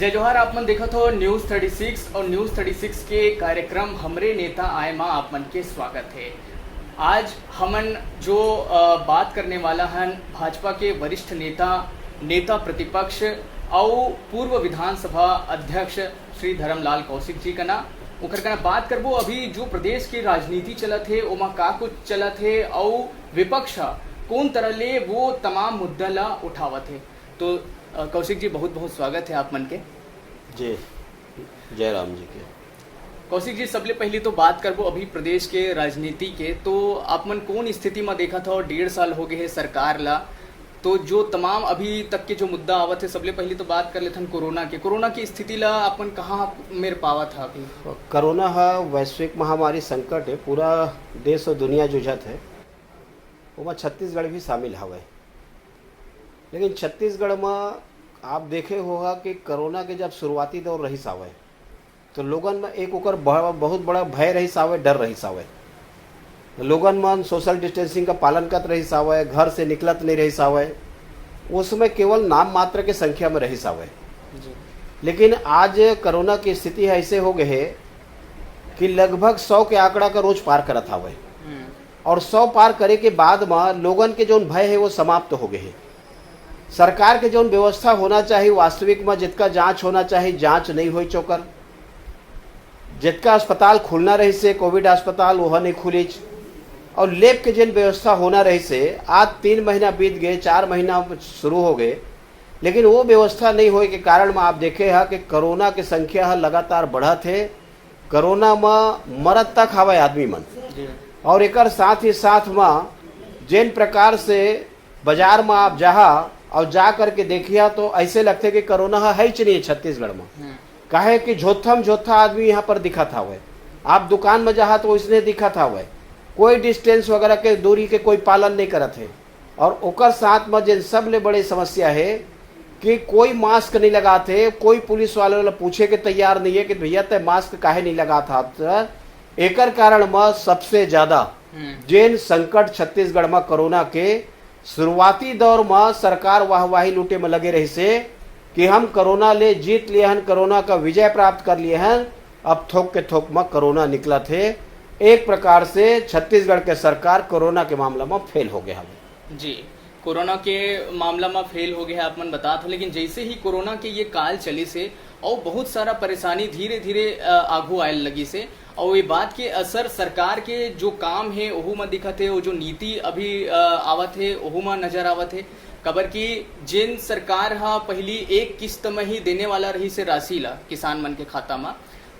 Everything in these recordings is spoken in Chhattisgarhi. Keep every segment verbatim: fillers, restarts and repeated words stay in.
जय जोहार, आप मन देखत हो News Thirty Six और News Thirty Six के कार्यक्रम हमरे नेता आए मा आप मन के स्वागत है। आज हमन जो, अ, बात करने वाला हन भाजपा के वरिष्ठ नेता, नेता प्रतिपक्ष अउ पूर्व विधानसभा अध्यक्ष श्री धर्मलाल कौशिक जी कना, ओकर कना बात करबो अभी जो प्रदेश के राजनीति चलत हे, ओमा का कुछ चलत हे अउ विपक्ष ह कोन तरह ले वो तमाम मुद्दा ला उठावत हे। तो, अ, कौशिक जी, बहुत बहुत स्वागत है आप मन के। जी, जय राम जी के। कौशिक जी, सबले पहली तो बात करबो अभी प्रदेश के राजनीति के, तो आप मन कौन स्थिति में देखत हो? डेढ़ साल हो गए है सरकार ला, तो जो तमाम अभी तक के जो मुद्दा आवत है, सबले पहली तो बात कर लेथन कोरोना के। कोरोना की स्थिति ला आप मन कहाँ मेर पावत है अभी? कोरोना ह वैश्विक महामारी संकट है, पूरा देश और दुनिया जूझत है, ओमा छत्तीसगढ़ भी शामिल हवय। लेकिन छत्तीसगढ़ म आप देखे होहा कि कोरोना के जब शुरुआती दौर रहिस हावय, तो लोगन म एक ओकर ब-, बहुत बड़ा भय रहिस हावय, डर रहिस हावय। लोगन मन सोशल डिस्टेंसिंग का पालन करत रहिस हावय, घर से निकलत नहीं रहिस हावय। उस समय केवल नाम मात्र के संख्या में रहिस हावय। जी। लेकिन आज कोरोना की स्थिति ऐसे हो गए है कि लगभग सौ के आंकड़ा का रोज पार करत हावय। हम्म। और सौ पार करे के बाद म लोगन के जौन भय है, वो समाप्त हो गए है। सरकार के जौन व्यवस्था होना चाहिए, वास्तविक म जितका जांच होना चाहिए, जांच नहीं होइच ओकर। जितका अस्पताल खुलना रहिस हे, कोविड अस्पताल, वह नहीं खुलिच। और लैब के जिन व्यवस्था होना रहिस हे, आज तीन महीना बीत गए, चार महीना शुरू हो गए, लेकिन वो व्यवस्था नहीं होए के कारण म आप देखे हा कि कोरोना के संख्या ह लगातार बढ़त हे। कोरोना म मरत तक हवय आदमी मन। जी। और एकर साथ ही साथ म जिन प्रकार से बाजार म आप जाहा और जा करके देखिया, तो ऐसे लगथे कि कोरोना ह हैच नहीं है छत्तीसगढ़ म। हम्म। काहे कि झोथम झोथा आदमी यहाँ पर दिखत हावय। आप दुकान म जाहा तो वैसने दिखत हावय, कोई डिस्टेंस वगैरह के दूरी के कोई पालन नहीं करत है। और ओकर साथ म जेन सबले बड़े समस्या है कि कोई मास्क नहीं लगात है, कोई पुलिस वाले वाला पूछे के तैयार नहीं है कि भैया तय मास्क काहे नहीं लगात हा। त एकर कारण म सबसे ज्यादा हम्म। जेन संकट छत्तीसगढ़ म कोरोना के शुरुआती दौर म सरकार वाहवाही लूटे म लगे रहिस हे कि हम कोरोना ले जीत लिए हन, कोरोना का विजय प्राप्त कर लिए हन। अब थोक के थोक म कोरोना निकलत हे। एक प्रकार से छत्तीसगढ़ के सरकार कोरोना के मामला म फेल हो गए हवे। जी, कोरोना के मामला म फेल हो गए है, आप मन बतात हो, लेकिन जैसे ही कोरोना के ये काल चलिस हे और बहुत सारा परेशानी धीरे धीरे, अ, आगू आयल लगिस हे। और ये बात के असर सरकार के जो काम हे, ओहू म दिखत हे, वो जो नीति अभी, अ, आवत हे, ओहू म नजर आवत हे। काबर कि जेन सरकार ह पहिली एक किस्त म ही देने वाला रहिस हे राशि ला किसान मन के खाता म,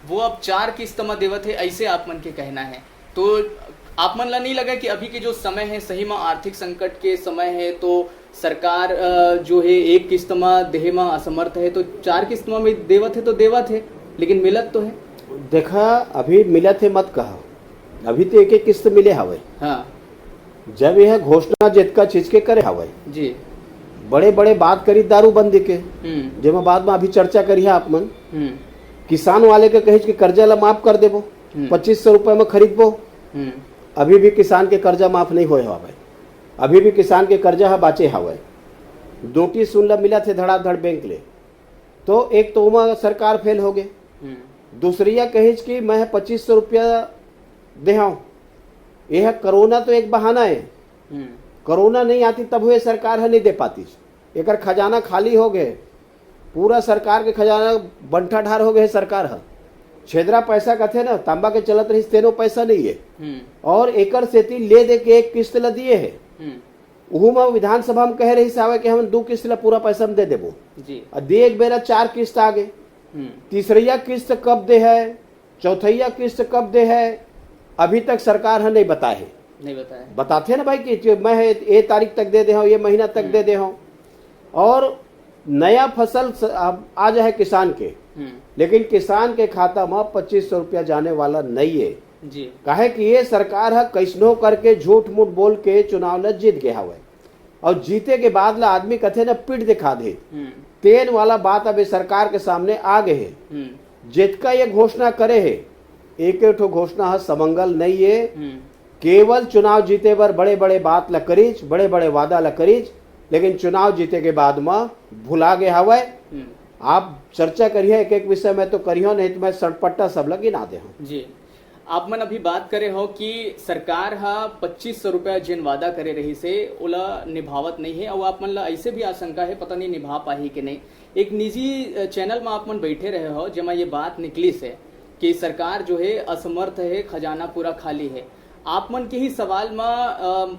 वो अब चार किस्त म देवत हे, ऐसे आप मन के कहना है। तो आप मन ला नहीं लगा कि अभी के जो समय है, सही म आर्थिक संकट के समय है, तो सरकार, अ, जो है एक किस्त म देहे म असमर्थ है, तो चार किस्त म भी देवत है तो देवत है, लेकिन मिलत तो है। देखा, अभी मिलत है मत कहा, अभी तो एक एक किस्त मिले हवे। हाँ। जब यह घोषणा जितका चीज के करे हवे, जी। बड़े बड़े बात करी दारूबंदी के, हम्म। जेमा बाद में अभी चर्चा करी है आप मन। हम्म। किसान वाले के कहिस कि कर्जा ला माफ कर देबो, हम्म। पच्चीस सौ रुपए में खरीदबो। हम्म। अभी भी किसान के कर्जा माफ नहीं होए हवे, अभी भी किसान के कर्जा ह बाचे हवे। नोटिस सुन ला मिलत हे धड़ाधड़ बैंक ले, तो एक तो ओमा सरकार फेल हो गए। हम्म। दूसरिया कहिस कि मैं पच्चीस सौ रुपया देहव, यह कोरोना तो एक बहाना है। हम्म। कोरोना नहीं आती तब ये सरकार ह नहीं दे पाती, एकर खजाना खाली हो गए। पूरा सरकार के खजाना बंठा ढार हो गए सरकार ह। छेदरा पैसा कथे ना, तांबा के चलत रहिस, तेनो पैसा नहीं है। हम्म। और एकर सेती ले दे के एक किस्त ल दिए है। हम्म। उहू म विधानसभा में कहे रहिस हवे कि हम दू किस्त ल पूरा पैसा में दे देबो। जी। और दे एक बेरा चार किस्त आ गए। हम्म। तीसरैया किस्त कब दे है, चौथैया किस्त कब दे है, अभी तक सरकार ह नहीं बताए है। नहीं बताए है। बताथे ना भाई कि जो मैं है, ये तारीख तक दे दे हूँ, ये महीना तक हम्म। दे दे हूँ। और नया फसल स-, अब आ जाए किसान के, हम्म। लेकिन किसान के खाता में पच्चीस सौ रुपया जाने वाला नहीं है। जी। काहे कि ये सरकार ह कैसनो करके झूठ मूठ बोल के चुनाव ल जीत गए हवे। और जीते के बाद ला आदमी कथे न पीठ दिखा दे। हम्म। तेन वाला बात अब ये सरकार के सामने आ गए है। हम्म। जितका ये घोषणा करे है, एक एक ठो घोषणा ह समंगल नहीं है। हम्म। केवल चुनाव जीते बर बड़े-बड़े बात ल करिच, बड़े-बड़े वादा ल करिच, लेकिन चुनाव जीते के बाद म भुला गे हवय। हम्म। आप चर्चा करिए एक एक विषय में तो करियो, नहीं तो मैं सड़पट्टा सब ला गिना दे हूँ। जी, आप मन अभी बात करे हो कि सरकार ह पच्चीस सौ रुपया जेन वादा करे रहिस हे, ओला निभावत नहीं है, और आप मन ला ऐसे भी आशंका है, पता नहीं निभा पाही कि नहीं। एक निजी अ, चैनल में आप मन बैठे रहे हो, जेमा ये बात निकलिस है कि सरकार जो है असमर्थ है, खजाना पूरा खाली है। आप मन के ही सवाल में अ,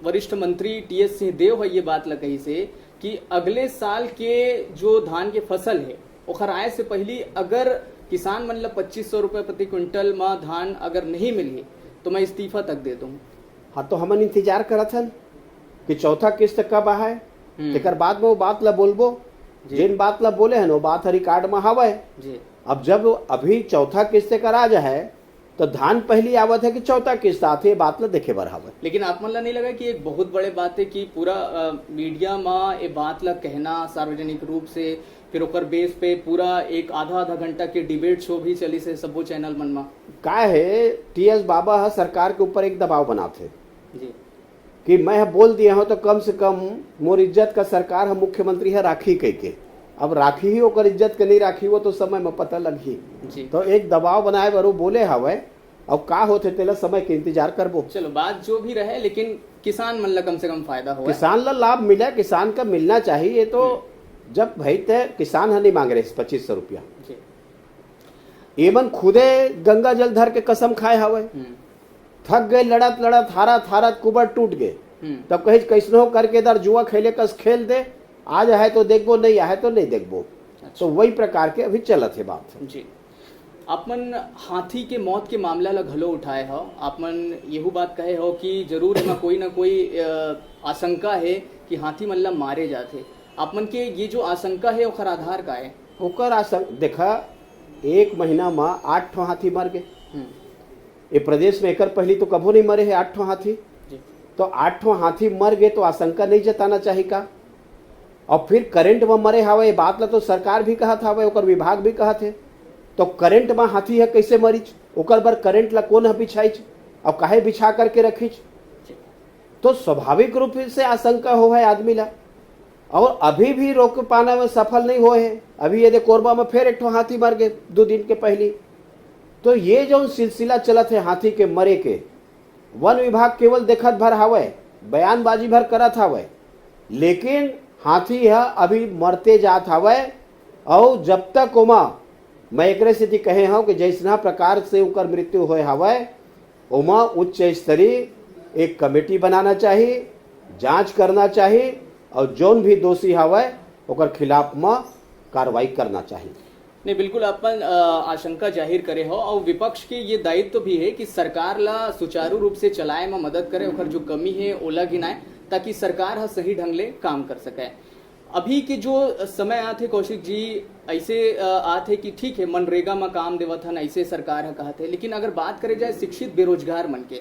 वरिष्ठ मंत्री टी एस सिंहदेव ह ये बात ल कहिस हे कि अगले साल के जो धान के फसल है, ओखर आए से पहली अगर किसान मन ल पच्चीस सौ रुपये प्रति क्विंटल म धान अगर नहीं मिलही, तो मैं इस्तीफा तक दे दूँ। हाँ, तो हमन इंतजार करत हन कि चौथा किस्त कब आहे, हम्म। तेकर बाद में वो बात ला बोलबो। जी। जेन बात ला बोले हन, वो बात ह रिकॉर्ड में हवय। जी। अब जब अभी चौथा किस्त कर आ जाए, तो धान पहली आवत है कि चौथा किस्त आथे, ये बात ला देखे बर हवय। लेकिन आप मन ला नहीं लगा कि एक बहुत बड़े बात है कि पूरा अ, मीडिया में ये बात ला कहना सार्वजनिक रूप से, फिर ओकर बेस पे पूरा एक आधा आधा घंटा के डिबेट शो भी चलिस हे सबो चैनल मन में? का है, टी एस बाबा ह सरकार के ऊपर एक दबाव बनाथे जी। कि मैं ह बोल दिए हूँ तो कम से कम मोर इज्जत का सरकार ह मुख्यमंत्री ह राखी कह के। अब राखी ही ओकर इज्जत के नहीं राखी, वो तो समय में पता लगही। जी। तो एक दबाव बनाए बर वो बोले हवय। अब का होथे तेला समय के इंतजार करबो। चलो, बात जो भी रहे, लेकिन किसान मन ला कम से कम फायदा हो। किसान ला लाभ मिले, किसान का मिलना चाहिए। ये तो जब भाई तय किसान ह नहीं मांग रहे पच्चीस सौ रुपया, जी। ये मन खुदे गंगा जल धर के कसम खाए हवय। हम्म। थक गए लड़त लड़त, हारत हारत कुबर टूट गए। हम्म। तब कहे कैसनो करके इधर जुआ खेले कस खेल दे, आ जाए तो देखबो, नहीं आए तो नहीं देखबो। तो वही प्रकार के अभी चलत है बात। जी। आप मन हाथी के मौत के मामला ला घलो उठाए हो, आप मन यहू बात कहे हो कि जरूर एमा कोई ना कोई अ, आशंका है कि हाथी मन ला मारे जाथे। आप मन के ये जो आशंका है, ओखर आधार का है? ओकर आशंका देखा, एक महीना में आठ ठो हाथी मर गए। हम्म। ये प्रदेश में एकर पहली तो कभो नहीं मरे है आठ ठो हाथी। जी। तो आठ ठो हाथी मर गए तो आशंका नहीं जताना चाहिए का? और फिर करंट में मरे हवे, ये बात ला तो सरकार भी कहत हवे, ओकर विभाग भी कहत है। तो करंट में हाथी है कैसे मरिच, ओकर बर करंट ला कौन ह बिछाइच और काहे बिछा करके रखिच? तो स्वाभाविक रूप से आशंका हो है आदमी ला। और अभी भी रोक पाना में सफल नहीं होए है। अभी ये दे कोरबा में फिर एक ठो हाथी मर गए दो दिन के पहली। तो ये जो सिलसिला चलत है हाथी के मरे के, वन विभाग केवल देखत भर हवय, बयानबाजी भर करत हवय, लेकिन हाथी ह अभी मरते जात हवय। और जब तक ओमा, मैं एकरे सेती कहे हूँ कि जैसना प्रकार से ओकर मृत्यु होए हवय, ओमा उच्च स्तरीय एक कमेटी बनाना चाहिए, जांच करना चाहिए और जौन भी दोषी हवय ओकर खिलाफ म कार्रवाई करना चाहिए। नहीं, बिल्कुल अपन अ, आशंका जाहिर करे हो और विपक्ष के ये दायित्व भी है कि सरकार ला सुचारू रूप से चलाए में मदद करे, ओकर जो कमी है ओला गिनाए, ताकि सरकार ह सही ढंग ले काम कर सके। अभी के जो समय आथे कौशिक जी, ऐसे अ, आथे कि ठीक है, मनरेगा में काम देवत हन, ऐसे सरकार ह कहत है, लेकिन अगर बात करे जाए शिक्षित बेरोजगार मन के,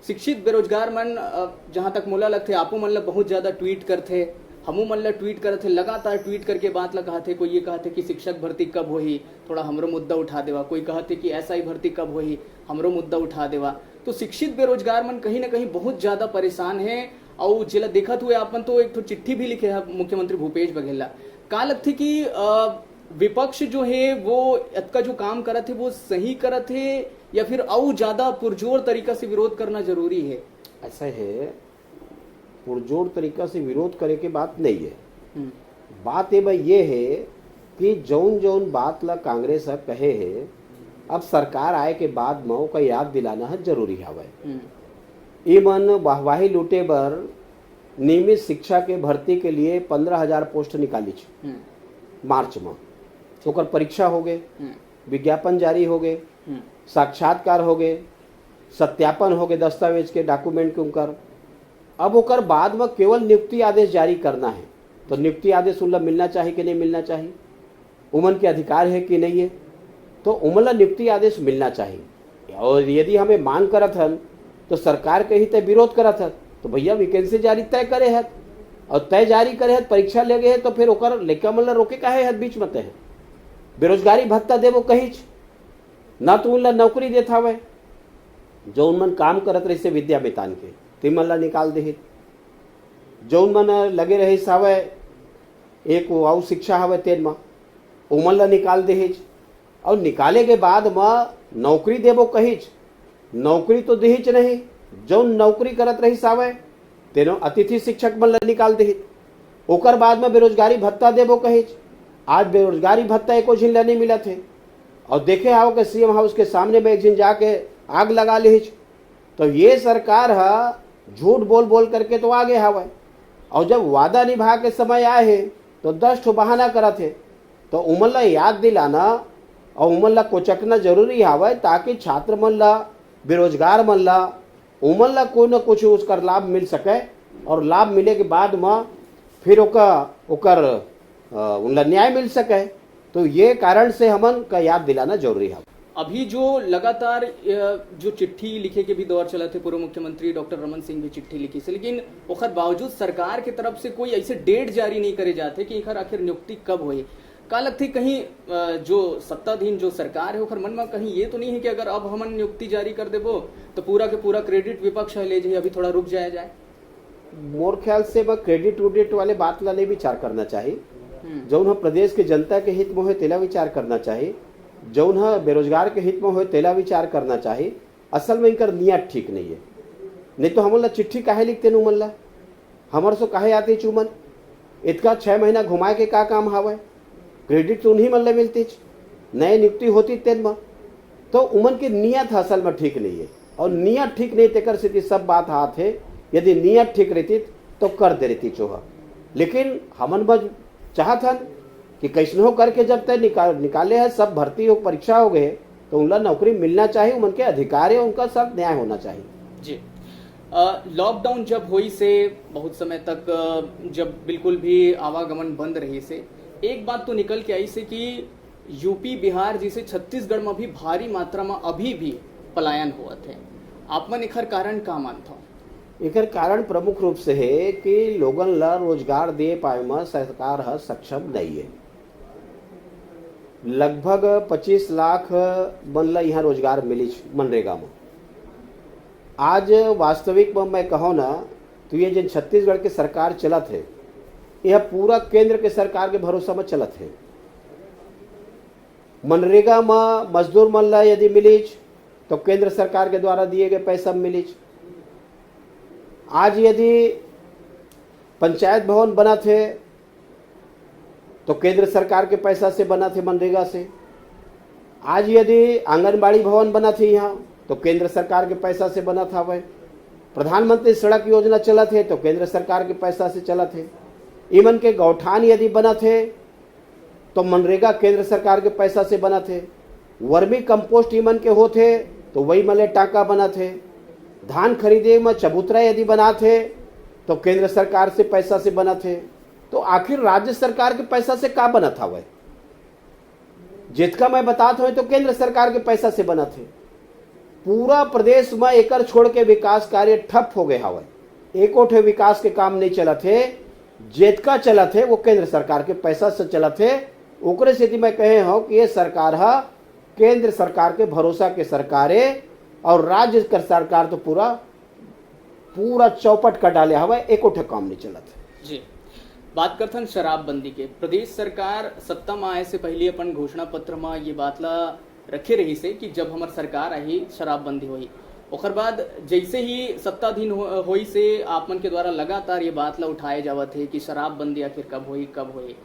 शिक्षित बेरोजगार मन अ, जहाँ तक मोला लगथे, आपो मन ला बहुत ज्यादा ट्वीट करथे, हमू मन ला ट्वीट करथे, लगातार ट्वीट करके बात ला कहथे। कोई ये कहथे कि शिक्षक भर्ती कब होही, थोड़ा हमरो मुद्दा उठा देवा, कोई कहथे कि एस आई भर्ती कब होही, हमरो मुद्दा उठा देवा। तो शिक्षित बेरोजगार मन कहीं ना कहीं बहुत ज्यादा परेशान है। और जेला देखत हुए आप मन तो एक ठो चिट्ठी भी लिखे है मुख्यमंत्री भूपेश बघेल ला। का लगथे कि अ, विपक्ष जो है वो अतका जो काम करत है वो सही करत है या फिर अउ ज्यादा पुरजोर तरीका से विरोध करना जरूरी है? ऐसा है, पुरजोर तरीका से विरोध करे के बात नहीं है। हम्म। बात ये भाई ये है कि जौन जौन बात ला कांग्रेस ह कहे है, अब सरकार आए के बाद म ओकर याद दिलाना ह जरूरी हवय। हम्म। इमन वाहवाही लूटे बर नियमित शिक्षा के भर्ती के लिए पंद्रह हजार पोस्ट निकालिच हम्म। मार्च में। ओकर परीक्षा हो गए, हम्म। विज्ञापन जारी हो गए, हम्म। साक्षात्कार हो गए, सत्यापन हो गए दस्तावेज के, डॉक्यूमेंट के उनकर। अब ओकर बाद में केवल नियुक्ति आदेश जारी करना है। तो नियुक्ति आदेश उनला मिलना चाहिए कि नहीं मिलना चाहिए? उमन के अधिकार है कि नहीं है? तो उमन ला नियुक्ति आदेश मिलना चाहिए। और यदि हमें मांग करत हन तो सरकार के ही तय विरोध करत हन, तो भैया वैकेंसी जारी तय करे हत और तय जारी करे हत, परीक्षा ले गए हत, तो फिर ओकर लइका मन ला रोके काहे हत बीच में तय? बेरोजगारी भत्ता देबो कहीच ना, तो उनला नौकरी देत हवय। जौन मन काम करत रहिसे विद्या मितान के, ते मन ला निकाल देहित। जौन मन लगे रहिस हवय एक वो अउ शिक्षा हवय तेन म, ओमन ला निकाल देहिच। और निकाले के बाद म नौकरी देबो कहिच, नौकरी तो देहिच नहीं। जौन नौकरी करत रहिस हावय, तेनो अतिथि शिक्षक मन ला निकाल देहिच। ओकर बाद म बेरोजगारी भत्ता देबो कहिच, आज बेरोजगारी भत्ता एको झिन ला नहीं मिलत हे। और देखे हाव कि सीएम हाउस के सामने में एक झिन जाके आग लगा लेहिच। तो ये सरकार ह झूठ बोल बोल करके तो आगे हावय, और जब वादा निभा के समय आए हे, तो दस ठो बहाना करत हे। तो उमन ला याद दिलाना और उमन ला कोचकना जरूरी हावय, ताकि छात्र मन ला, बेरोजगार मन ला, उमन ला कोई ना कुछ उसकर लाभ मिल सके, और लाभ मिले के बाद म फिर ओकर, ओकर, अ, उनला न्याय मिल सके। तो ये कारण से हमन का याद दिलाना जरूरी है। अभी जो लगातार, अ, जो चिट्ठी लिखे के भी दौर चलत हे, पूर्व मुख्यमंत्री डॉक्टर रमन सिंह भी चिट्ठी लिखिस हे, लेकिन ओखर बावजूद सरकार के तरफ से कोई ऐसे डेट जारी नहीं करे जात हे कि एखर आखिर नियुक्ति कब होही। का लगथे कहीं, अ, जो सत्ताधीन जो सरकार हे, ओखर मन म कहीं ये तो नहीं हे कि अगर अब हमन नियुक्ति जारी कर देबो, तो पूरा के पूरा क्रेडिट विपक्ष ह ले जाही, अभी थोड़ा रुक जाया जाए? मोर ख्याल से म क्रेडिट उडिट वाले बात ला नहीं विचार करना चाहिए। हम्म। जौन ह प्रदेश के जनता के हित में होय, तेला विचार करना चाहिए। जौन ह बेरोजगार के हित में होय, तेला विचार करना चाहिए। असल में इनकर नियत ठीक नहीं है, नहीं तो हमन ला चिट्ठी काहे लिखते न उमन ला? हमर सो काहे आते चुमन? इतका छह महीना घुमाए के का काम हावय? क्रेडिट तो उन्हीं मन ले मिलतीच, नए नियुक्ति होती तेन म। तो उमन के नियत ह असल में ठीक नहीं है, और नियत ठीक नहीं, तेकर सेती सब बात हाथ है। यदि नियत ठीक रहती तो कर दे रहती चोहा, लेकिन हमन बस चाहत हन कि कैसनो करके जब तय निकाल, निकाले है, सब भर्ती हो, परीक्षा हो गए, तो उनला नौकरी मिलना चाहिए, उमन के अधिकार है, उनका साथ न्याय होना चाहिए। जी। अ, लॉकडाउन जब होइस हे, बहुत समय तक, अ, जब बिल्कुल भी आवागमन बंद रहिस हे, एक बात तो निकल के आइस हे कि यूपी, बिहार जैसे छत्तीसगढ़ में भी भारी मात्रा में अभी भी पलायन होवत हे। आप मन एखर कारण का मानथव? एकर कारण प्रमुख रूप से हे कि लोगन ला रोजगार दे पाए म सरकार ह सक्षम नहीं हे। लगभग पच्चीस लाख मन ला इहाँ रोजगार मिलिस मनरेगा म। आज वास्तविक म मैं कहूँ ना, तो ये जेन छत्तीसगढ़ के सरकार चलत हे, यह पूरा केंद्र के सरकार के भरोसा म चलत हे। मनरेगा म मजदूर मन ला यदि मिलिच, तो केंद्र सरकार के द्वारा दिए गए पैसा म मिलिच। आज यदि पंचायत भवन बनत हे, तो केंद्र सरकार के पैसा से बनत हे, मनरेगा से। आज यदि आंगनबाड़ी भवन बनत हे यहाँ, तो केंद्र सरकार के पैसा से बनत हवय। प्रधानमंत्री सड़क योजना चलत हे, तो केंद्र सरकार के पैसा से चलत हे। इमन के गौठान यदि बनत हे, तो मनरेगा केंद्र सरकार के पैसा से बनत हे। वर्मी कंपोस्ट इमन के होत हे, तो वही मले टाका बनत हे। धान खरीदे म चबूतरा यदि बनात हे, तो केंद्र सरकार से पैसा से बनत हे। तो आखिर राज्य सरकार के पैसा से का बनत हवय? जेतका मैं बतात हवं, तो केंद्र सरकार के पैसा से बनत हे। पूरा प्रदेश म एकर छोड़ के विकास कार्य ठप हो गए हवय। एको ठे विकास के काम नहीं चलत हे। जेतका चलत हे, वो केंद्र सरकार के पैसा से चलत हे। ओकरे सेती मैं कहे हव कि ये सरकार ह केंद्र सरकार के भरोसा के सरकार हे, और राज्य कर सरकार तो पूरा, पूरा चौपट कर डाले हवय, एको ठे काम नहीं चलत हे। जी, बात करथन शराबबंदी के। प्रदेश सरकार सत्ता में आए से पहले अपन घोषणा पत्र में ये बात ला रखे रहिस हे कि जब हमर सरकार आही, शराबबंदी होही। ओकर बाद जैसे ही सत्ताधीन हो-, होइस हे, आप मन के द्वारा लगातार ये बात ला उठाए जावत हे कि शराबबंदी आखिर कब होही, कब होही।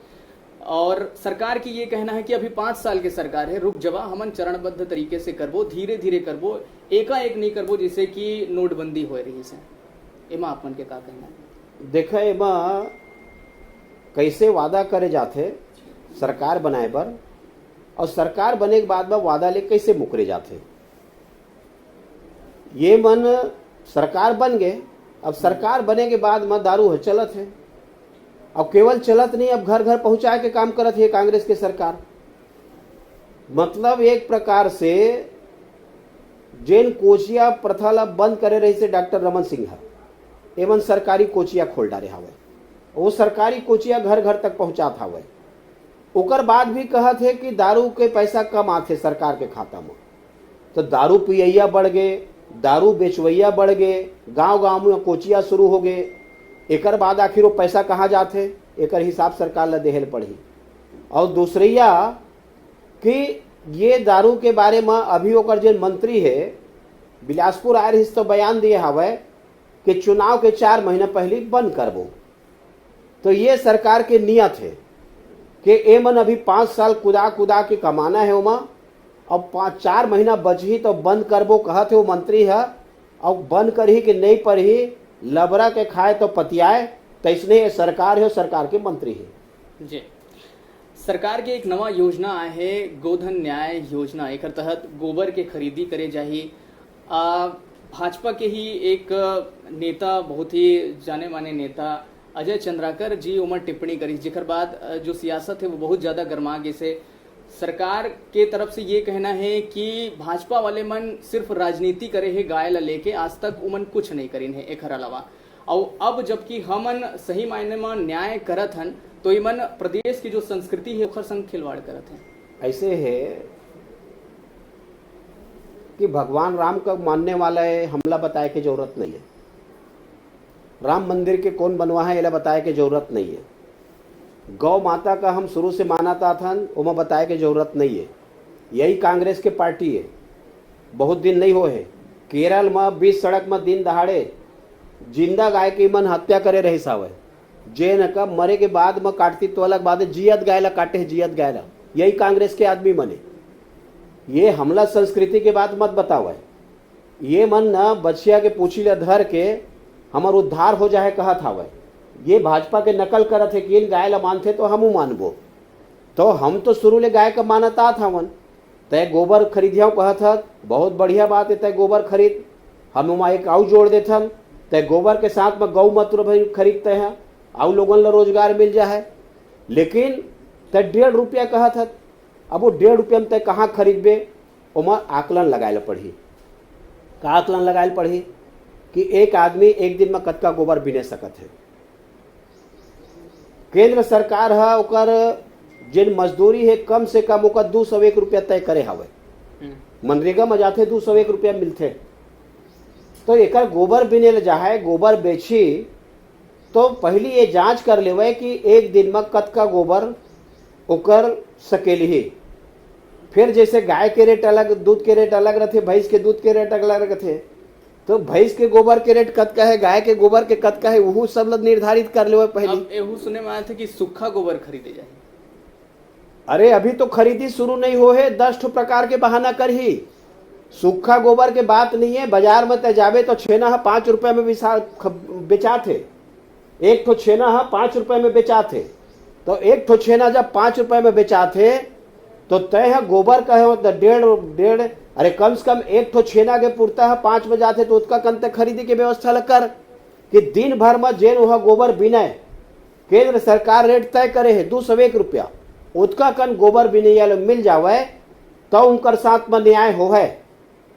और सरकार की ये कहना है कि अभी पाँच साल के सरकार है, रुक जवा, हमन चरणबद्ध तरीके से करबो, धीरे धीरे करबो, एकाएक नहीं करबो, जैसे कि नोटबंदी होए रहिस हे। एमा आप मन के का कहना है? देखा, एमा कैसे वादा करे जाथे सरकार बनाए बर, और सरकार बने के बाद म वादा ले कैसे मुकरे जाथे। ये मन सरकार बन गए, अब सरकार बने के बाद म दारू ह चलत हे, अब केवल चलत नहीं, अब घर घर पहुंचाए के काम करत हे कांग्रेस के सरकार। मतलब, एक प्रकार से जेन कोचिया प्रथा ला बंद करे रहिस हे डॉक्टर रमन सिंह ह, एमन सरकारी कोचिया खोल डारे हवय। वो सरकारी कोचिया घर घर तक पहुंचात हवय। ओकर बाद भी कहत हे कि दारू के पैसा कम आथे सरकार के खाता म। तो दारू पियैया बढ़ गे, दारू बेचवैया बढ़ गे, गांव-गांव में कोचिया शुरू हो गे। एकर बाद आखिर वो पैसा कहाँ जाथे, एकर हिसाब सरकार ल देहे ल पड़ही। और दूसरैया कि ये दारू के बारे में अभी ओकर जेन मंत्री हे, बिलासपुर आए रहिस तो बयान दिए हवय कि चुनाव के चार महीना पहले बंद करबो। तो ये सरकार के नियत हे कि ए मन अभी पाँच साल कुदा कुदा के कमाना हे ओमा, अब पाँच चार महीना बचही तो बंद करबो कहत हे वो मंत्री ह। अब बंद करही कि नहीं परही, लबरा के खाए तो पतियाए, तैसने ये सरकार हे, सरकार के मंत्री हे। जी। सरकार के एक नवा योजना आए हे, गोधन न्याय योजना। एकर तहत गोबर के खरीदी करे जाही। आ, भाजपा के ही एक नेता, बहुत ही जाने माने नेता अजय चंद्राकर जी ओमन टिप्पणी करिस, जेकर बाद, अ, जो सियासत हे वो बहुत ज़्यादा गरमा गिस हे। सरकार के तरफ से ये कहना हे कि भाजपा वाले मन सिर्फ राजनीति करे हे गाय ला लेके, आज तक उमन कुछ नहीं करिन हे एकर अलावा। अउ अब जबकि हमन सही मायने म न्याय करत हन, तो इमन प्रदेश की जो संस्कृति हे ओकर संग खिलवाड़ करत हन। ऐसे हे कि भगवान राम का मानने वाला हे, हमला बताए के जरूरत नहीं हे। राम मंदिर के कौन बनवा हे, एला बताए के जरूरत नहीं हे। गौ माता का हम शुरू से मानत आत हन, ओमा बताए के जरूरत नहीं हे। यही कांग्रेस के पार्टी हे, बहुत दिन नहीं हो हे, केरल म बीच सड़क म दिन दहाड़े जिंदा गाय के मन हत्या करे रहिस हावय। जेन का मरे के बाद म काटती तो अलग बात हे, जियत गाय ला काटे हे, जियत गाय ला। यही कांग्रेस के आदमी मन हे। ये हमला संस्कृति के बात मत बतावय। ये मन न बछिया के पूछी ला धर के हमर उद्धार हो जाए कहत हावय। ये भाजपा के नकल करत हे कि इन गाय ला मानथे तो हमू मानबो। तो हम तो शुरू ले गाय का मानत आत हवन। तय गोबर खरीदियाव कहत हत, बहुत बढ़िया बात हे, तय गोबर खरीद। हम ओमा एक आऊ जोड़ देथन, तय गोबर के साथ में गौ मूत्र भी खरीदते हैं, आऊ लोगन ला रोजगार मिल जाए। लेकिन तय डेढ़ रुपया कहत हत, अब वो डेढ़ रुपया में तय कहाँ खरीदबे? ओमा आकलन लगाए ला पड़ही। का आकलन लगाए ला पड़ही कि एक आदमी एक दिन में कतका गोबर बिने सकत हे। केंद्र सरकार ह ओकर जेन मजदूरी हे, कम से कम ओकर दू सौ एक रुपया तय करे हवय। हम्म। मनरेगा में जाथे, दू सौ एक रुपया मिलथे। तो एकर गोबर बिने ले जाहे, गोबर बेची, तो पहली ये जांच कर लेवे कि एक दिन में कतका गोबर ओकर सकेली ही। फिर जैसे गाय के रेट अलग, दूध के रेट अलग रहथे, भैंस के दूध के रेट अलग रहथे, तो भैंस के गोबर के रेट कतका है, गाय के गोबर के कतका है, वहू सब ल निर्धारित कर लेवे पहली। अब एहू सुने में आया था कि सूखा गोबर खरीदे जाए। अरे, अभी तो खरीदी शुरू नहीं हो है, दस ठो प्रकार के बहाना करही। सूखा गोबर के बात नहीं है, बाजार में तय जाबे तो छेना ह पाँच रुपया में बिसा-, ख-, बेचात हे। एक ठो छेना ह पाँच रुपया में बेचात हे, तो एक ठो छेना जब पाँच रुपया में बेचात हे, तो तय ह गोबर कहे हो तो डेढ़, डेढ़, अरे, कम से कम एक ठो छेना के पुरता ह पाँच में जात हे, तो ओतका कन तय खरीदी के व्यवस्था ल कर कि दिन भर में जेन वह गोबर बिनय, केंद्र सरकार रेट तय करे हे दू सौ एक रुपया, ओतका कन गोबर बिनैया ल मिल जावय, तो उनकर साथ में न्याय होवय।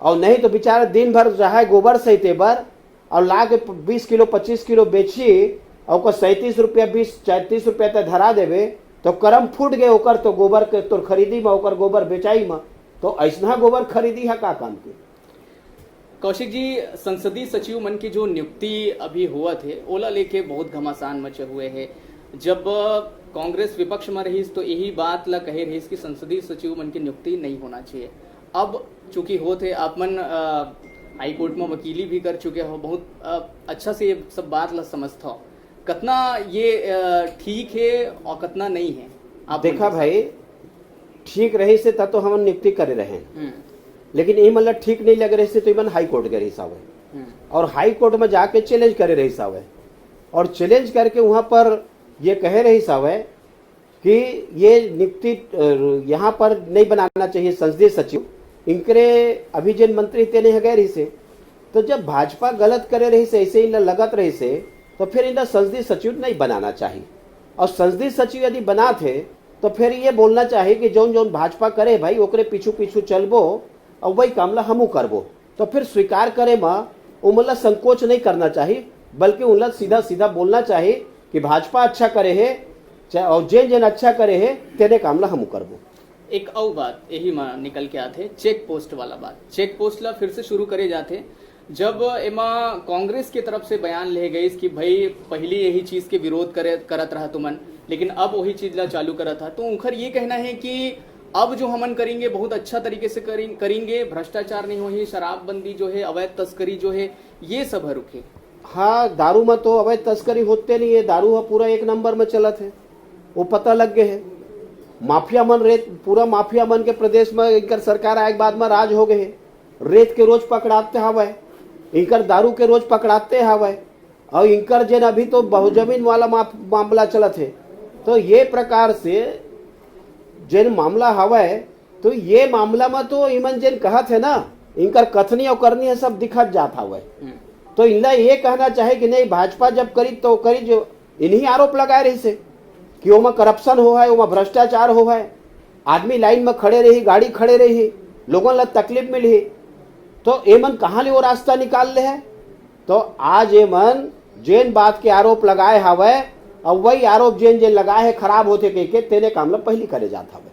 और नहीं तो बेचारा दिन भर चाहे गोबर सहिते बर और ला के बीस किलो, पच्चीस किलो बेची और ओकर सैंतीस रुपया, बीस, सैंतीस रुपया तक धरा देवे, तो करम फूट गए ओकर, तो गोबर के तोर खरीदी में, ओकर गोबर बेचाई में। तो ऐसना गोबर खरीदी है का काम के? कौशिक जी, संसदीय सचिव मन की जो नियुक्ति अभी होवत हे, ओला लेके बहुत घमासान मचे हुए हे। जब कांग्रेस विपक्ष में रहीस, तो यही बात ला कहे रहीस कि संसदीय सचिव मन की नियुक्ति नहीं होना चाहिए। अब चूंकि होत हे, आप मन, अ, हाई कोर्ट में वकीली भी कर चुके हो, बहुत, अ, अच्छा से ये सब बात ला समझता हो। कतना ये, अ, ठीक है और कतना नहीं है, आप मन देखा के भाई, ठीक रहीस हे तब तो हमन नियुक्ति करे रहे, हम्म, लेकिन ये मतलब ठीक नहीं लग रहीस हे तो इमन हाई कोर्ट गए रहीस हावय। हम्म, और हाई कोर्ट में जाके चैलेंज करे रहीस हावय। और चैलेंज करके वहाँ पर ये कहे रहीस हावय कि ये नियुक्ति, अ, यहाँ पर नहीं बनाना चाहिए संसदीय सचिव, इनकरे अभी जेन मंत्री तेने ह गए रहीस हे। तो जब भाजपा गलत करे रहीस हे, ऐसे इनला लगत रहीस हे, तो फिर इनला संसदीय सचिव नहीं बनाना चाहिए। और संसदीय सचिव यदि बनात हे, तो फिर ये बोलना चाहिए कि जौन जौन भाजपा करे भाई, ओकरे पीछू पीछू चलबो और वही काम ला हमू करबो। तो फिर स्वीकार करे म उमन ला संकोच नहीं करना चाहिए, बल्कि उनला सीधा सीधा बोलना चाहिए कि भाजपा अच्छा करे हे, चाहे और जेन जेन अच्छा करे हे, तेने काम ला हमू करबो। एक अउ बात यही में निकल के आथे, चेक पोस्ट वाला बात। चेक पोस्ट ला फिर से शुरू करे जाथे, जब एमा कांग्रेस के तरफ से बयान ले गइस कि भाई, पहली यही चीज के विरोध करे, करत रहा तुमन, लेकिन अब वही चीज ला चालू करत हा, तो उनकर ये कहना है कि अब जो हमन करेंगे, बहुत अच्छा तरीके से करें-, करेंगे, भ्रष्टाचार नहीं होही, शराबबंदी जो है, अवैध तस्करी जो है, ये सब ह रुके। हाँ, दारू में तो अवैध तस्करी होते नहीं है, दारू ह पूरा एक नंबर में चलत है, वो पता लग गए है। माफिया मन रेत, पूरा माफिया मन के प्रदेश में इनकर सरकार आए के बाद में राज हो गए है। रेत के रोज पकड़ाते हवय, इनकर दारू के रोज पकड़ाते हवय, और इनकर जेन अभी तो बहुजमीन वाला मा-, मामला चलत है। तो ये प्रकार से जेन मामला हवय, तो ये मामला में तो इमन जेन कहत है ना, इनकर कथनी और करनी है, सब दिखत जात हवय। हम्म। तो इनला ये कहना चाहे कि नहीं, भाजपा जब करी तो करी, जो इन्हीं आरोप लगाए रही से कि ओमा करप्शन हो है, ओमा भ्रष्टाचार हो है, आदमी लाइन में खड़े रही, गाड़ी खड़े रही, लोगन ला तकलीफ मिलही, तो एमन कहाँ ले वो रास्ता निकाल ले है? तो आज एमन जेन बात के आरोप लगाए हवय, और वही आरोप जेन जेन लगाए है खराब होथे कह के, तेने काम ला पहली करे जात हवय।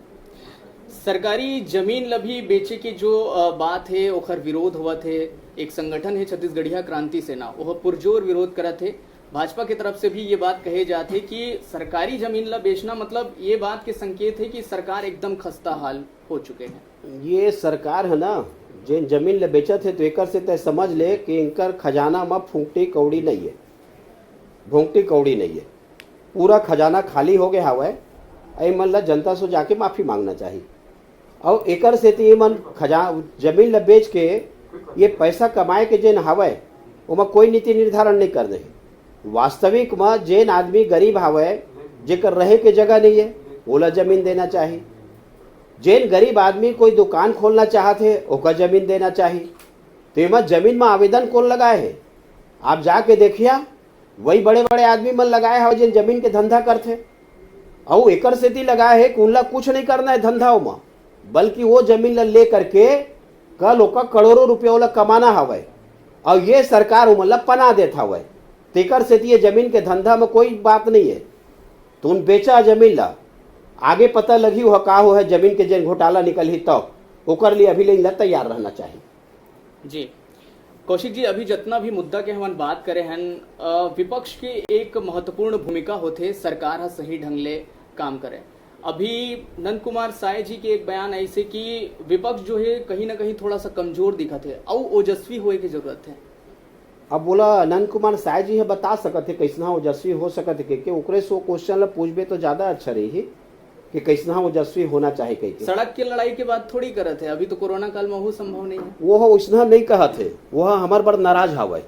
सरकारी जमीन ल भी बेचे के जो, अ, बात हे, ओखर विरोध होवत हे। एक संगठन हे छत्तीसगढ़िया क्रांति सेना, ओह पुरजोर विरोध करत हे। भाजपा के तरफ से भी ये बात कहे जात हे कि सरकारी जमीन ल बेचना, मतलब, ये बात के संकेत हे कि सरकार एकदम खस्ता हाल हो चुके हे। ये सरकार है ना, जेन जमीन ल बेचत हे, तो एकर से तय समझ ले कि इनकर खजाना म फूंकटी कौड़ी नहीं है, भोंगटी कौड़ी नहीं है, पूरा खजाना खाली हो गया हवय। ए मन ल जनता से जाके माफी मांगना चाहिए। अउ एकर सेती ये मन खजा-, जमीन ल बेच के ये पैसा कमाए के जेन हवय, ओमा कोई नीति निर्धारण नहीं कर दे। वास्तविक म जेन आदमी गरीब हवय, जेकर रहे के जगह नहीं है, ओला जमीन देना चाहिए। जेन गरीब आदमी कोई दुकान खोलना चाहत हे, ओकर जमीन देना चाहिए। तो एमा जमीन म आवेदन कौन लगाए हे? आप जाके देखिया, वही बड़े-बड़े आदमी मन लगाए हवय, जेन जमीन के धंधा करथे। अउ एकर सेती लगाए हे कि उनला कुछ नहीं करना है धंधा ओमा, बल्कि वो जमीन ला ले करके कल ओकर करोड़ों रुपया ओला कमाना हवय। अउ ये सरकार ओमन ला पना देत हवय, तेकर सेती ये जमीन के धंधा में कोई बात नहीं है। तुम बेचा जमीन ला, आगे पता लगही वह का हो है, जमीन के जेन घोटाला निकलही, तब ओकर लिए अभी ले इनला तैयार रहना चाहिए। जी, कौशिक जी, अभी जितना भी मुद्दा के हमन बात करे हन, अ, विपक्ष के एक महत्वपूर्ण भूमिका होथे सरकार ह सही ढंग ले काम करे। अभी नंद कुमार साय जी के एक बयान ऐसे कि विपक्ष जो है, कहीं ना कहीं थोड़ा सा कमजोर दिखत है, अउ ओजस्वी होए के जरूरत है। अब बोला, नंद कुमार साय जी ह बता सकत हे, कैसना ओजस्वी हो सकत हे, क्योंकि ओकरे से वो क्वेश्चन ला पूछबे तो ज्यादा अच्छा रही कि कैसना ओजस्वी होना चाहे कह के। सड़क के लड़ाई के बात थोड़ी करत है, अभी तो कोरोना काल में वो संभव नहीं है। वो ह उसना नहीं कहत है, वो ह हमर बर नाराज हवय।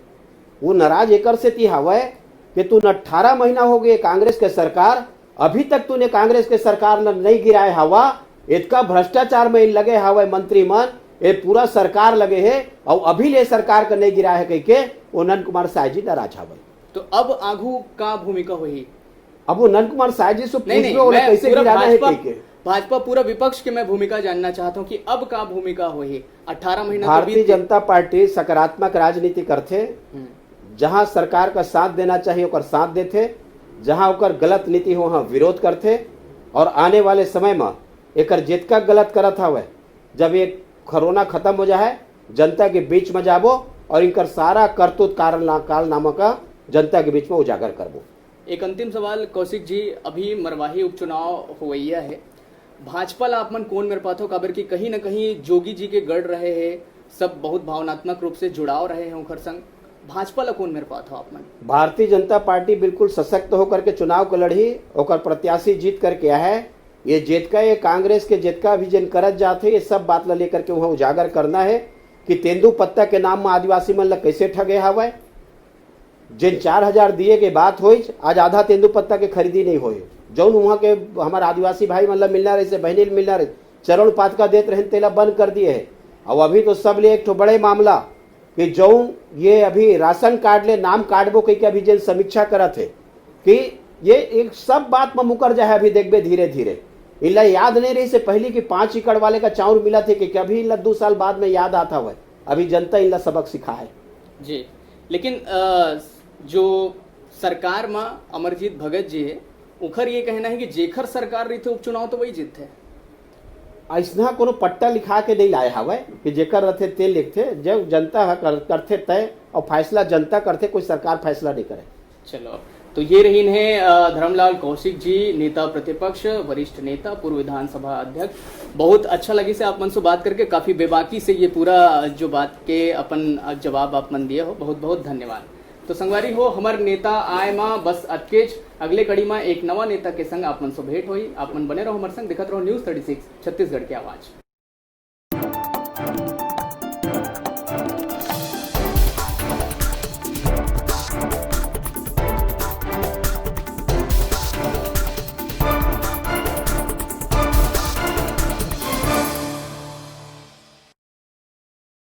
वो नाराज एकर सेती हवय कि तू अठारह महीना हो गए कांग्रेस के सरकार, अभी तक तूने कांग्रेस के सरकार ल नहीं गिराए हवा, इतका भ्रष्टाचार में लगे हवय मंत्री मन, ये पूरा सरकार लगे है, और अभी ले सरकार का नहीं गिराए है कह के वो नंद कुमार साय जी नाराज हवय। तो अब आगू का भूमिका होही? अब वो नंद कुमार साय जी से नहीं, पूछ नहीं, लो, ओला मैं कैसे पूरा गिराना है भाजपा, कह के। भाजपा पूरा विपक्ष के मैं भूमिका जानना चाहता हूँ कि अब का भूमिका होही? अठारह महीना तो भारतीय बीत गए। जनता पार्टी सकारात्मक राजनीति करथे। हम्म। जहां सरकार का साथ देना चाहिए, ओकर साथ देथे, जहां ओकर गलत नीति हो, वहां विरोध करथे। और आने वाले समय में एकर जितका गलत करत हवय, जब ये कोरोना खत्म हो जाए, जनता के बीच में जाबो और इनकर सारा करतूत कारण ला-, कारनामा का जनता के बीच में उजागर करबो। एक अंतिम सवाल कौशिक जी, अभी मरवाही उपचुनाव होवइया है, भाजपा ला आप मन कौन मेर पाथो? काबर कि कहीं ना कहीं जोगी जी के गढ़ रहे हैं, सब बहुत भावनात्मक रूप से जुड़ाव रहे हैं ओखर संग, भाजपा ला कौन मेर पाथो आप मन? भारतीय जनता पार्टी बिल्कुल सशक्त होकर के चुनाव को लड़ही, ओकर प्रत्याशी जीत करके आए। ये जेतका, ये कांग्रेस के जेतका भी जेन करत जात है, ये सब बात ला लेकर के वहाँ उजागर करना है कि तेंदू पत्ता के नाम में आदिवासी मन ला कैसे ठगे हवय। जेन चार हजार दिए के बात होइच, आज आधा तेंदू पत्ता के खरीदी नहीं होए। जौन वहाँ के हमारे आदिवासी भाई मन ला मिलना रहे, से बहनी ला मिलना रहे, चरण पातका देत रहेन, तेला बंद कर दिए है। अब अभी तो सब ले एक ठो बड़े मामला कि जौन ये अभी राशन कार्ड ले नाम काटबो कह के अभी जेन समीक्षा करत है कि ये एक सब बात में मुकर जाए, अभी देखबे धीरे धीरे। इनला याद नहीं रही से पहली कि पाँच एकड़ वाले का चाउर मिला थे कि अभी इनला दो साल बाद में याद आता हुआ है। अभी जनता इनला सबक सिखा है। जी, लेकिन, अ, जो सरकार में अमरजीत भगत जी है, उखर ये कहना है कि जेखर सरकार रही थे उपचुनाव तो वही जीतथे। अइसना कोनो पट्टा लिखा के नहीं लाए हवय कि जेकर रथे ते लिखथे। जब जनता ह कर, करथे तय, और फैसला जनता करथे, कोई सरकार फैसला नहीं करे। चलो, तो ये रहिन हे, अ, धर्मलाल कौशिक जी, नेता प्रतिपक्ष, वरिष्ठ नेता, पूर्व विधानसभा अध्यक्ष। बहुत अच्छा लगिस हे आप मन से बात करके, काफी बेबाकी से ये पूरा, अ, जो बात के अपन, अ, जवाब आप मन दिए हो, बहुत बहुत धन्यवाद। तो संगवारी हो, हमर नेता आय मा बस अतकेच। अगले कड़ी मा एक नवा नेता के संग आप मन से भेंट होई। आप मन बने रहो हमर संग, देखत रहो News Thirty Six छत्तीसगढ़ के आवाज।